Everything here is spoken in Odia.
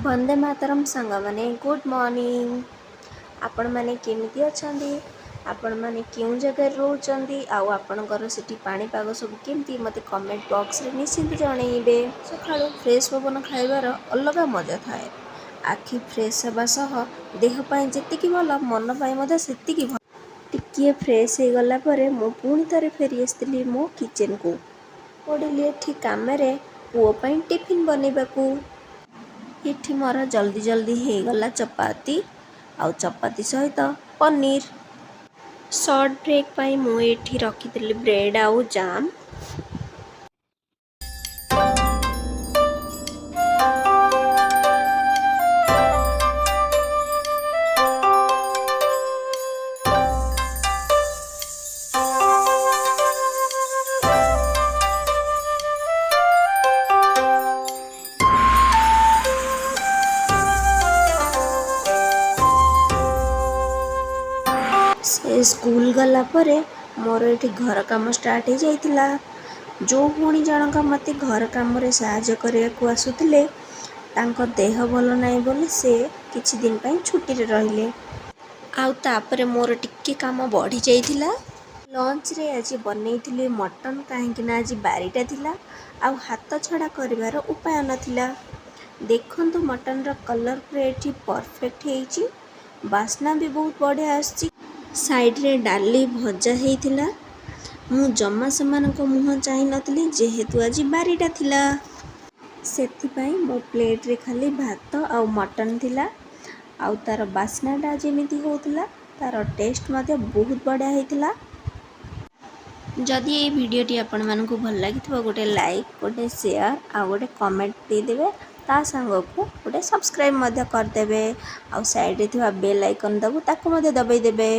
ବନ୍ଦେ ମାତରମ୍ ସାଙ୍ଗମାନେ, ଗୁଡ଼୍ ମର୍ଣ୍ଣିଂ। ଆପଣମାନେ କେମିତି ଅଛନ୍ତି? ଆପଣମାନେ କେଉଁ ଜାଗାରେ ରହୁଛନ୍ତି ଆଉ ଆପଣଙ୍କର ସେଠି ପାଣିପାଗ ସବୁ କେମିତି, ମୋତେ କମେଣ୍ଟ ବକ୍ସରେ ନିଶ୍ଚିନ୍ତ ଜଣେଇବେ। ସକାଳୁ ଫ୍ରେଶ୍ ପବନ ଖାଇବାର ଅଲଗା ମଜା ଥାଏ। ଆଖି ଫ୍ରେଶ୍ ହେବା ସହ ଦେହ ପାଇଁ ଯେତିକି ଭଲ, ମନ ପାଇଁ ମଧ୍ୟ ସେତିକି ଭଲ। ଟିକିଏ ଫ୍ରେଶ୍ ହେଇଗଲା ପରେ ମୁଁ ପୁଣି ଥରେ ଫେରି ଆସିଥିଲି ମୋ କିଚେନ୍କୁ। ପଡ଼ିଲି ଏଠି କାମରେ, ପୁଅ ପାଇଁ ଟିଫିନ୍ ବନେଇବାକୁ। ଏଠି ମୋର ଜଲ୍ଦି ଜଲ୍ଦି ହେଇଗଲା ଚପାତି ଆଉ ଚପାତି ସହିତ ପନିର। ସର୍ଟ ବ୍ରେକ୍ ପାଇଁ ମୁଁ ଏଠି ରଖିଥିଲି ବ୍ରେଡ଼୍ ଆଉ ଜାମ୍। ସେ ସ୍କୁଲ ଗଲା ପରେ ମୋର ଏଠି ଘର କାମ ଷ୍ଟାର୍ଟ ହେଇଯାଇଥିଲା। ଯେଉଁ ଭଉଣୀ ଜଣକ ମୋତେ ଘର କାମରେ ସାହାଯ୍ୟ କରିବାକୁ ଆସୁଥିଲେ, ତାଙ୍କ ଦେହ ଭଲ ନାହିଁ ବୋଲି ସେ କିଛି ଦିନ ପାଇଁ ଛୁଟିରେ ରହିଲେ। ଆଉ ତାପରେ ମୋର ଟିକେ କାମ ବଢ଼ି ଯାଇଥିଲା। ଲଞ୍ଚରେ ଆଜି ବନେଇଥିଲି ମଟନ୍, କାହିଁକି ନା ଆଜି ବାରିଟା ଥିଲା ଆଉ ହାତ ଛଡ଼ା କରିବାର ଉପାୟ ନଥିଲା। ଦେଖନ୍ତୁ, ମଟନ୍ର କଲର୍ ପୁରା ଏଠି ପରଫେକ୍ଟ ହେଇଛି, ବାସ୍ନା ବି ବହୁତ ବଢ଼ିଆ ଆସୁଛି। ସାଇଡ଼୍ରେ ଡାଲି, ଭଜା ହେଇଥିଲା। ମୁଁ ଜମା ସେମାନଙ୍କ ମୁହଁ ଚାହିଁନଥିଲି, ଯେହେତୁ ଆଜି ବାରିଟା ଥିଲା। ସେଥିପାଇଁ ମୋ ପ୍ଲେଟ୍ରେ ଖାଲି ଭାତ ଆଉ ମଟନ୍ ଥିଲା। ଆଉ ତା'ର ବାସ୍ନାଟା ଯେମିତି ହେଉଥିଲା, ତା'ର ଟେଷ୍ଟ ମଧ୍ୟ ବହୁତ ବଢ଼ିଆ ହେଇଥିଲା। ଯଦି ଏଇ ଭିଡ଼ିଓଟି ଆପଣମାନଙ୍କୁ ଭଲ ଲାଗିଥିବ, ଗୋଟେ ଲାଇକ୍, ଗୋଟେ ସେୟାର ଆଉ ଗୋଟେ କମେଣ୍ଟ ଦେଇଦେବେ। ତା ସାଙ୍ଗକୁ ଗୋଟେ ସବସ୍କ୍ରାଇବ୍ ମଧ୍ୟ କରିଦେବେ ଆଉ ସାଇଡ଼୍ରେ ଥିବା ବେଲ୍ ଆଇକନ୍ ଦେବୁ, ତାକୁ ମଧ୍ୟ ଦବାଇ ଦେବେ।